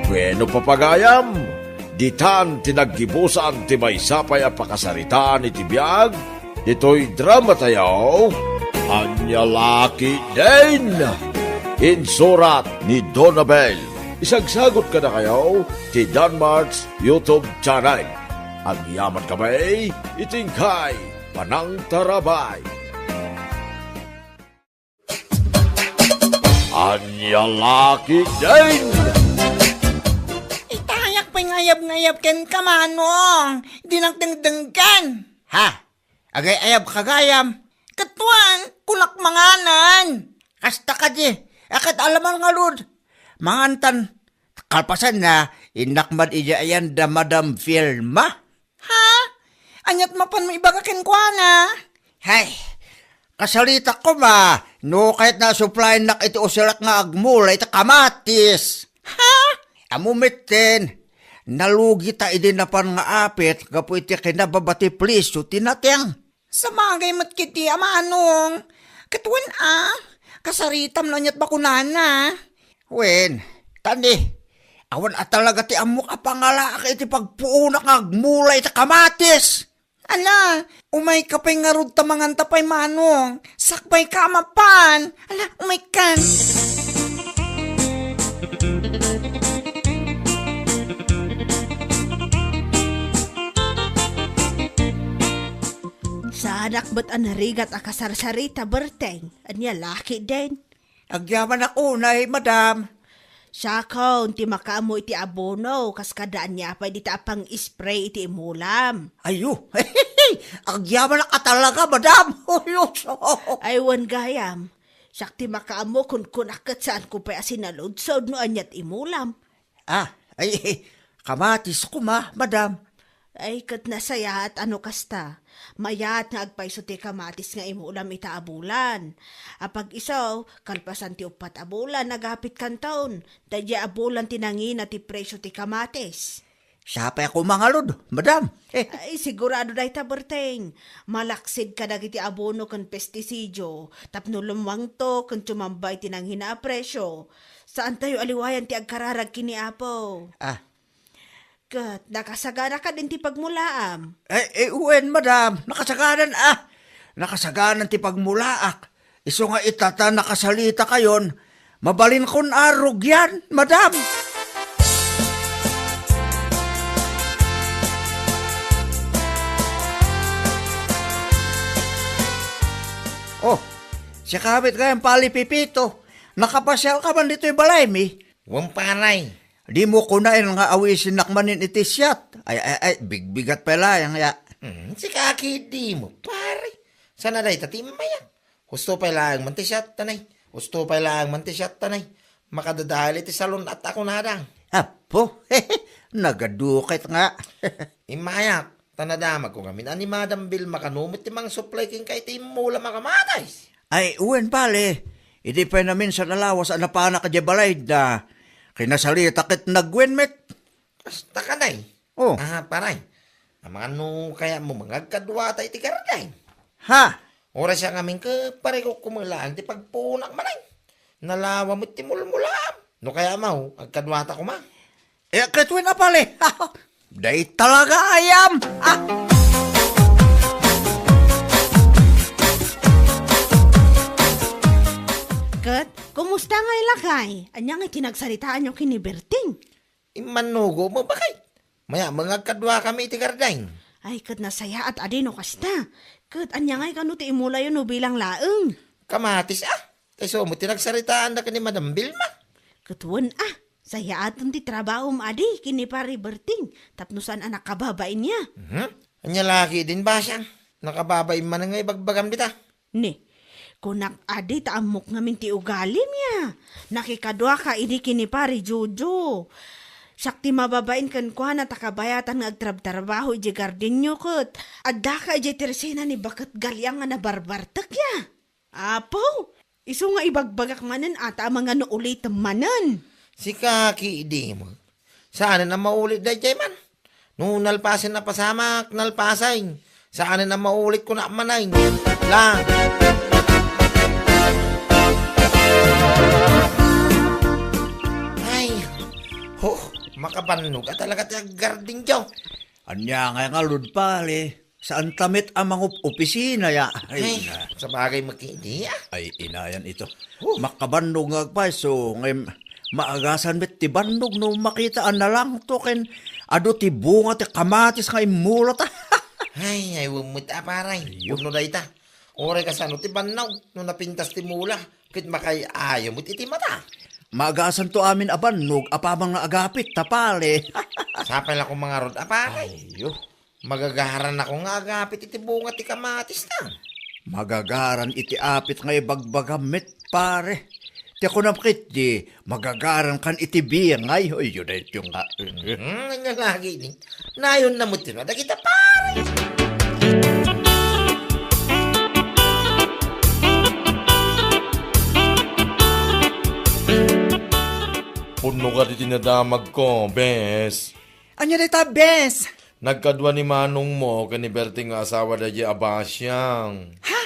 Bueno, papagayam, ditan ti naggibusan ti maysa pay a pakasaritaan iti biag ditoy dramatayo, Ania La Ketdin. Insurat ni Donabel. Isagsagut kadakayo ti Danmart's YouTube channel. Agyamankami iti inkay panangtarabay. Ania La Ketdin! Itayak pay nga ayab-ngayab kenka, Manong. Dinak dengdenggen. Ha? Agay-ayab ka gayam. Ket wen, kunak manganen. Kasta kadi, a ket alaman ngarud. Mangantan, kalpasanna, innak man idiay ayan da Madam Vilma. Ha? Aniat mapanmo ibaga kenkuana? Hay, kasaritak koma, no kayatna a suplayennak iti usirak nga agmula iti kamatis. Ha? Ammo metten, nalugita idi napan nga apit gapu iti kinababa ti presio ti nateng. Sabagay met ketdi a Manong. Ket wen a, kasaritam no aniat bakunana. Wen, tani, awan a talaga ti ammok a pangalaak iti pagpuonak nga agmula iti kamatis. Ala, umayka pay ngarud ta manganta pay, Manong. Sakbayka a mapan. Ala, umaykan. Saanak met a narigat a kasarsarita, Berteng. Ania La Ketdin? Agyamanak unay, madam. Siakon ti makaammo iti abono, kas kada ania pay dita a pang-spray iti imulam. Ayo, agyamanak a talaga, madam. Ay, wen gayam. Siak ti makaammo, kunkunak ket saanko pay a sinaludsod no aniat imulam. Ah, ay, kamatis koma, madam. Ay, ket nasayaat a no kasta. Mayat nga agpayso ti kamatis nga imulam ita a bulan. Apag-isu, kalpasan ti uppat a bulan, nagapit kanton. Daydiay a bulan ti nangina ti presyo ti kamatis. Sapay a koma ngarud, madam. Ay, sigurado dayta, Berteng. Malaksid kadagiti abono ken pestisidio, tapno lummuangto ken tumamba iti nangina a presyo. Saantayo a liwayan ti agkararag ken ni Apo. Ah. Ket nakasagana kadin ti pagmulaam? Eh, eh, wen, madam. Nakasaganan, ah. Nakasaganan ti pagmulaak. Isu nga ita ta nakasalitakayon, mabalinkon a rugian, madam. Oh, siaka met gayam, Pali Pipito. Nakapasiarka man ditoy balaymi? Wen, pare. Dimo kunaen nga awisennak manen iti siat. Ay, ay, ay, bigbigat pay laeng ya. Hmm, sika ketdi mo, pare. Saan a dayta ti immayak? Husto pay laeng man ti siat, tanay. Husto pay laeng man ti siat, tanay. Makadadael iti salon-at a kunada. Apo, nagadu ket nga. Immayak, ta nadamagko ngamin a ni Madam Vilma kano met ti mangsuplay kenka iti immulam a kamatis. Ay, wen, pare. Idi pay naminsan a lawas a napanak idiay balayda, kinasalita ket nagwen met. Kasta kanay. Oh. Ah, pare. Amangan no kayatmo mangagkadua ta iti garden. Ha? Uray siak ngamin ket pare, kukumelaan ti pagpunak manen. Nalawa met ti mulmulaam. No kayatmo, agkadua ta koma. Eh, ket wen a pare. Dayta la gayam. Ah. Ket, kumusta ngay lakay? Ania ngay ti nagsaritaanyo ken ni Berting? Immannugo mo, bakay? Maya, mangagkaduakami iti garden. Ay, ket nasayaat a di no kasta. Ket ania ngay kano ti imulayo no bilang laeng? Kamatis, ah. Tay isu met ti nagsaritaanda ken ni Madam Vilma. Ket wen, ah. Sayaaten ti trabahom a di ken ni Pari Berting tapno saan a nakababain ya. Mhm. Ania la ketdin, basiang? Nakababain manen nga ibagbagam dita. Ni, Kunak adi ta ammok ngamin ti ugalim ya. Nakikaduaka idi ken ni Pare Jojo. Siak ti mababain kenkuana ta kabayatan nga agtrabtrabaho idiay gardenyo ket addaka idiay tersena ni baket galiang nga nabarbartek ya. Apo, isu nga ibagbagak manen a ta amangan no ulitem manen. Sika, ki idi mo. Saanen a maulit daydiay man. No nalpasen a pasamak, nalpasen. Saanen a maulit kunak manen. Lang. Ay, ho, makabannog a talaga ti aggardenyo. Ania ngay ngarud, pare? Saan ta met a mangup-opisina ya? Ay, Ay, na. Sabagay, makidi, ah. Ay, inayan ito. Huh. Makabannog nga agpayso, ngay maagasan met ti bannog no makita a nalangto ken adu ti bunga ti kamatis nga immulata. Ay, ay, wammet a, pare. Ayyo. Pudno dayta. Uray kasano ti bannog no napintas ti mula, ket makay-ayo met iti mata. Maagasanto amin a bannog apaman nga agapit ta, pare. Sapay la koma ngarud a, pare. Ayyo. Magagaran ako nga agapit iti bunga ti kamatis ta. Magagaran iti apit nga ibagbagam met, pare. Ti kunam ketdi, magagaran kan iti bingay. Ayyo, dayto nga. Hmm, anya lagi ni. Nayon na mo tino, dagita pare. Pudno ka di tinadamag ko, bes. Anya dayta, bes? Nagkadua ni manongmo ken ni Berting nga asawa daydiay a basiang. Ha?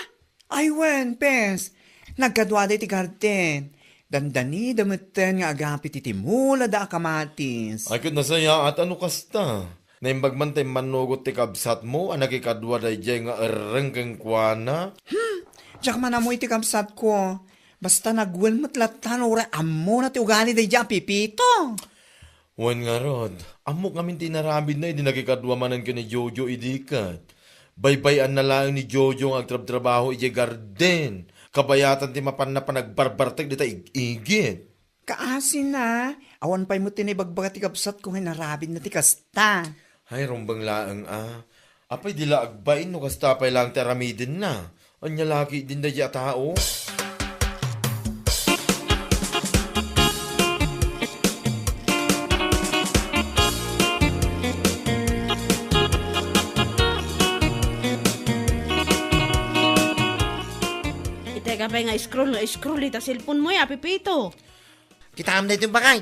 Ay wen, bes. Nagkadua dayta iti garden. Dandanida metten nga agapit iti mula da a kamatis. Ay, ket nasayaat a no kasta. Naimbag man ta immannugot ti kabsatmo a nakikadua daydiay nga erreng kenkuana. Hmm, diak man ammo iti kabsatko. Basta nagwen met latta no uray ammona ti ugali daydiay a Pipito. Wen ngarud, ammok ngamin ti inaramidna idi nakikadua manen ken ni Jojo idi ket. Baybay-anna laeng ni Jojo nga agtrabtrabaho idiay garden. Kabayatan ti mapanna panagbarbartek dita ig-igid. Kaasina, awan pay met ti naibagbaga ti kabsatko nga inaramidna ti kasta. Ay, rumbeng laeng a. Apay di la agbain no kasta pay laeng ti aramidenna. Ania la ketdin daydiay a tao? Itay ka pay nga scroll nga scroll ita cellphone mo ya, Pipito. Kitaem daytoy, bakay.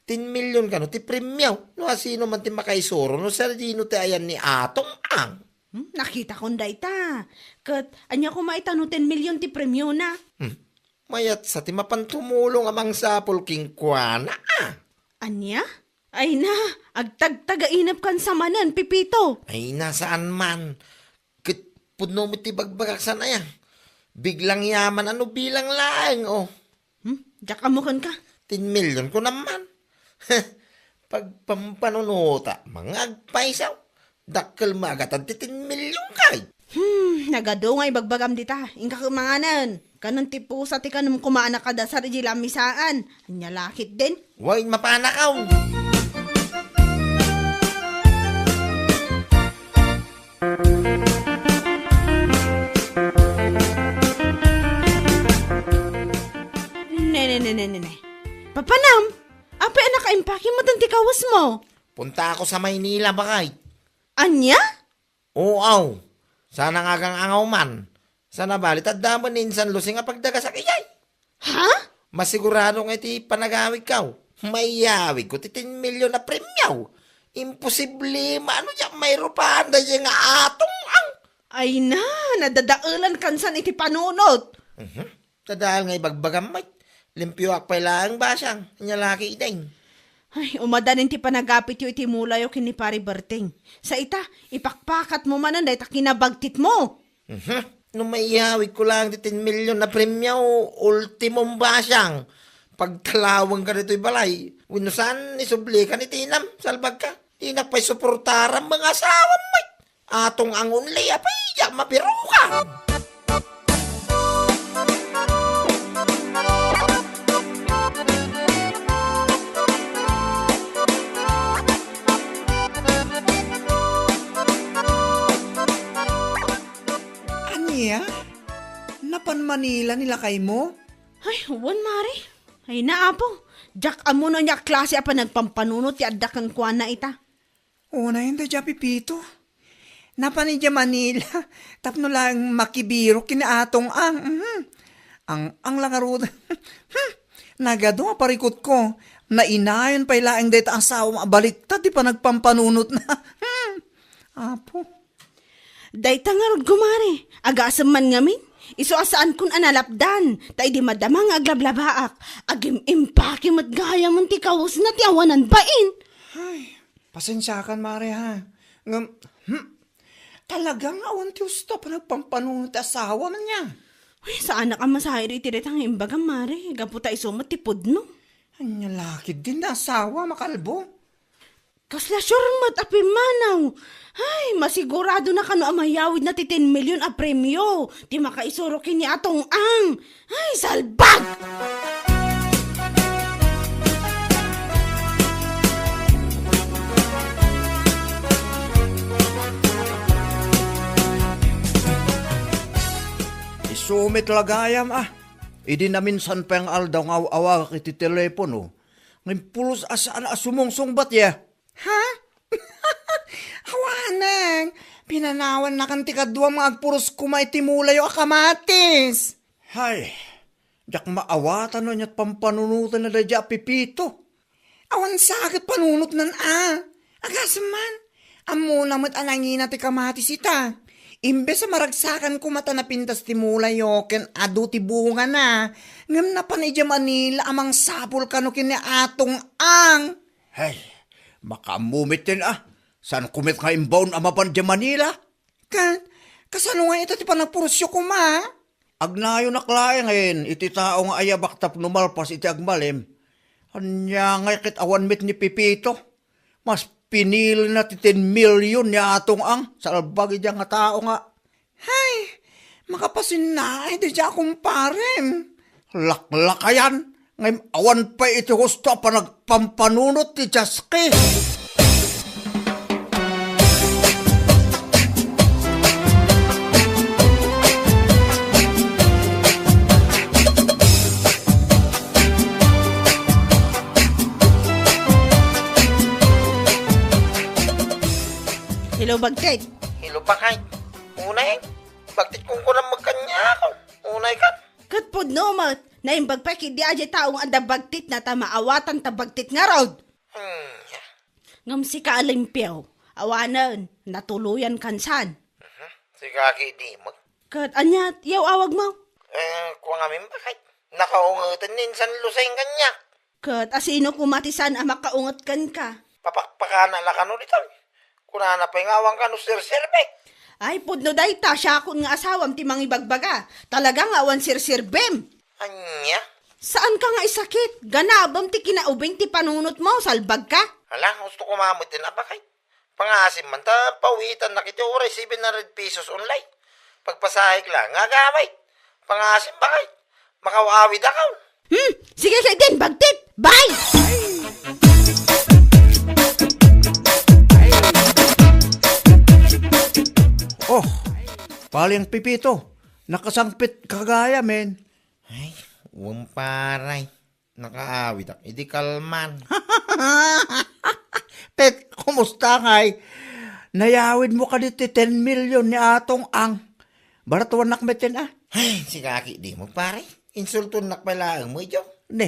Ten million kano ti premio. No asino man ti makaisuro no sadino ti ayan ni Atong Ang. Hmm, nakitakon dayta. Ket ania koma ita no ten million ti premiona? Hmm. Mayat sa ti mapan tumulong a mangsapul kenkuana, a. Ania? Ay na, agtagtagainep kan sa manen, Pipito. Ay na, saan man. Ket pudno met ti bagbagak san aya. Biglang yaman a no bilang laeng, oh. Hmm? Diak ammo kenka? Ten million ko naman. Pagpampanunuta, mga agpaysaw. Dakkel maagatan ti ten million kay. Hmm, nagadu nga ibagbagam dita. Inka kumanganen. Kanen ti pusa ti kanem kumanak a dasar iti lamisaan. Anya lakit din. Way mapanakaw. Ne, ne, ne, ne, ne, ne. Papanam, apay a nakaimpake met ti kawesmo? Punta ako sa Maynila, bakay. Anya? Oo. Sana nga agang-angaw man. Sana bali, tadda man ni Insan Lucy nga pagdagasak ijay. Ha? Masigurado nga iti panagawidkaw, maiyawidko ti ten million a premio. Imposible, maano diak mairupaanda diay nga Atong Ang. Ay na, nadadaelan kansan iti panunot. Mhm. Dadael nga ibagbagam met. Limpioak pay laeng basang, nya laki ideng. Ay, umadanin ti panagapityo iti mulayo ken ni Pari Berting. Sa ita, ipakpakatmo manen dayta kinabagtitmo. Mhm. No maiyawidko laeng ti ten million a premio, ultimom basang. Pagtalawengka ditoy balay. Wenno saan, isublikan iti inam, salbagka. Dinak pay suportaran, mga asawam met. Atong Ang only, apay, diak mabirukan. Ania? Napan Manila ni lakaymo? Ay, wen, Mare. Ay, na, Apo. Diak ammo no ania klase a panagpampanunot ti adda kenkuana ita. Unayen daydiay a Pepito. Napan idiay Manila tapno laeng makibiro ken ni Atong Ang. Mhm. Ang, ang la ngarud. Hmm. Nagadu a parikutko. Nainayon pay laeng dayta a asawam a baliktad ti panagpampanunotna. Hmm. Apo. Dayta ngarud, kumare, agasem man ngamin. Isu a saankon a nalapdan, ta idi madama nga aglablabaak, agim-impake met gayam ti kawesna ti awanan bain. Ay, pasensiakan, Mare, ha. Ngem, hmm, talaga nga awan ti husto a panagpampanunot ti asawam ania. Uy, saanak a masair iti dayta nga imbagam, Mare, gapu ta isu met ti pudno. Ania la ketdin ti asawam a kalbo? Kasla sure met a pimmanaw. Ay, masigurado na kano a mayawidna ti ten million a premio ti makaisuro ken ni Atong Ang. Ay, salbag! Isu met la gayam, a. Idi naminsan pay nga aldaw nga aw-awagak iti telepono, ngem pulos a saan a sumungsungbat, ya. Ha? Awanen, pinanawannakan ti kaduam nga agpuros koma iti mulayo a kamatis. Hay, diak maawatan no aniat pampanunotenna daydiay a Pepito. Awan sa ket panunotnan a. Agasem man, ammona met a nangina ti kamatis ita. Imbes a maragsakan koma ta napintas ti mulayo ken adu ti bungana, ngem napan idiay Manila a mangsapul kano ken ni Atong Ang. Hay, makaammo met ken a, saanko met nga imbaon a mapan idiay Manila? Ket, kasano nga ita ti panagpurosyo koma? Agnayonak laengen iti tao nga ayabak tapno malpas iti agmalem. Ania ngay ket awan met ni Pepito? Mas pinilina ti ten million ni Atong Ang, salbag idiay nga tao nga. Hay, makapasinnaay daydiay a kumparem. Laklakayan, ngem awan pay iti husto a panagpampanunot ti Jaski. Hello, Bagtit. Hello, Pakay. Unay, Bagtit, kunkunam met kaniak. Unay ket. Ket pudno met, naimbag pay ketdi a diay tao nga adda bagtitna ta maawatan ta bagtit ngarud. Hmm, ya. Ngem sika a Limpio, awanen, natuloyan kan san. Mhm. Sika ketdi met. Ket ania ti aw-awagmo? Eh, kua ngamin, Pakay. Nakaungeten ni San Loseng kaniak. Ket asino koma ti saan a makaunget kenka? Papakpakana la kano ditoy. Kunana pay nga awan kano sirsirbek. Ay, pudno dayta, siakon nga asawam ti mangibagbaga. Talaga nga awan sirsirbem. Ania? Saanka nga isakit. Ganabem ti kinaubing ti panunotmo, salbagka. Hala, husto koma met ti napakay. Pangaasim man ta pawitannak iti uray seven hundred pesos only. Pagpasahek la nga agawid. Pangaasim, Pakay. Makaw-awidakon. Hmm, sige ketdin, Bagtit. Bye! Oh, Paling Pepito, nakasangpetka gayam. Ay, wen, pare. Nakaawidak idi kalman. Ket, kumusta ngay? Nayawidmo kadi ti ten million ni Atong Ang? Baratuannak met ken a. Ay, sika ketdi met, pare. Insultuennak pay laeng met idiay. Ne,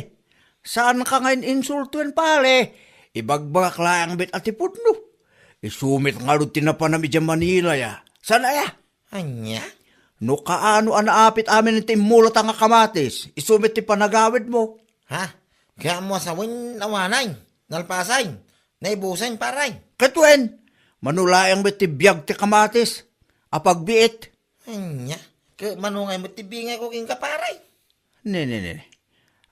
saanka nga in-insultoen, pare. Ibagbagak laeng met a ti pudno. Isu met ngarud ti napanam idiay Manila, ya. Saan aya? Ania? No kaano a naapit amin ti immulata nga kamatis, isu met ti panagawidmo. Ha? Kayatmo a sawen, awanen, nalpasen, naibusen, pare. Ket wen, mano laeng met ti biag ti kamatis a pagbiit. Ania? Ket mano ngay met ti bingayko kenka, pare? Ne, ne, ne.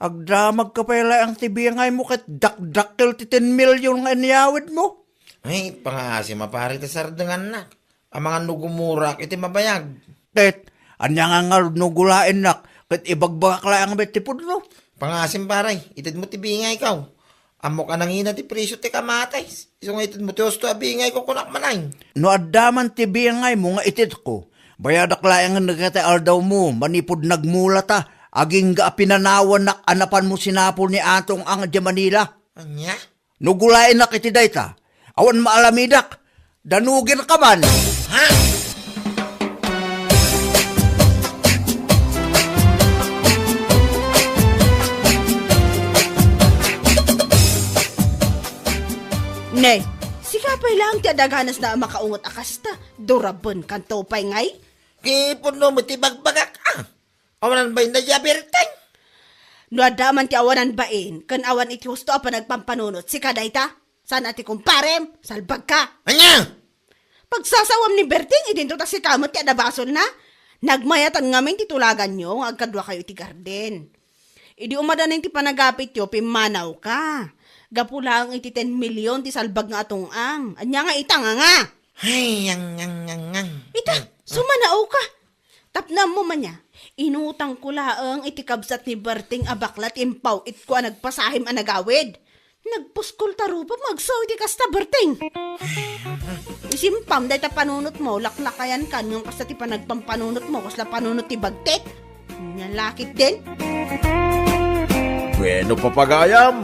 Agdamagka pay laeng ti bingaymo ket dakdakkel ti ten million nga inyawidmo. Ay, pangaasim a, pare, ta sardengannak. Amangan no gumurak iti mabayag. Ket, ania nga ngarud no gulaennak, ket ibagbagak laeng met ti pudno? Pangaasim, pare, itedmo ti bingayko. Ammok a nangina ti presio ti kamatis. Isu nga itedmo ti husto a bingayko, kunak manen. No adda man ti bingaymo nga itedko, Bayadak laengen dagiti aldawmo manipud nagmulata, agingga a pinanawannak a napanmo sinapul ni Atong Ang idiay Manila. Ania? No gulaenak iti dayta, awan maalamidak, danugirka man. Ha? Ne, sika pay laeng ti adaganasna a makaungot a kasta. Durabenkanto pay ngay? Iti pudno met ti bagbagak, a. Awanan bain dayta a Berteng. No adda man ti awanan bain, ken awan iti husto a panagpampanunot, sika dayta? Saan a ti kumparem? Salbagka! Ania? Pagsasawam ni Berteng, idinto ta sika met ti adda basolna. Nagmayatan ngamin ti tulaganyo nga agkaduakayo iti garden. Idi umadanin ti panagapityo, pimmanawka. Gapu laeng iti ten million ti salbag nga atung-ang. Ania nga ita nga nga? Ay, ang, ang, ang, ang. Ita, sumanawka. Tapno ammo man nia, inutangko laeng iti kabsat ni Berteng a bakla ti impaw-itko a nagpasahim a nagawid. Nagpuskol ta rupa, magsao iti kasta, Berteng. Isimpam dayta panunotmo, laklakayankan ngem kasta ti panagpampanunotmo, kasla panunot ti bagtit. Ania la ketdin? Bueno, papagayam,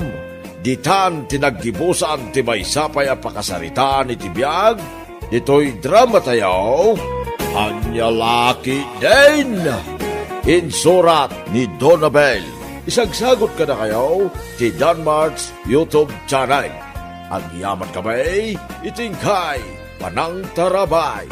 ditan ti naggibusan ti maysa pay a pakasaritaan iti biag ditoy dramatayo, Ania la ketdin? Insurat ni Donabel. Isagsagut kadakayo ti Danmart's YouTube channel. Agyaman kami iti inkay panangtarabay.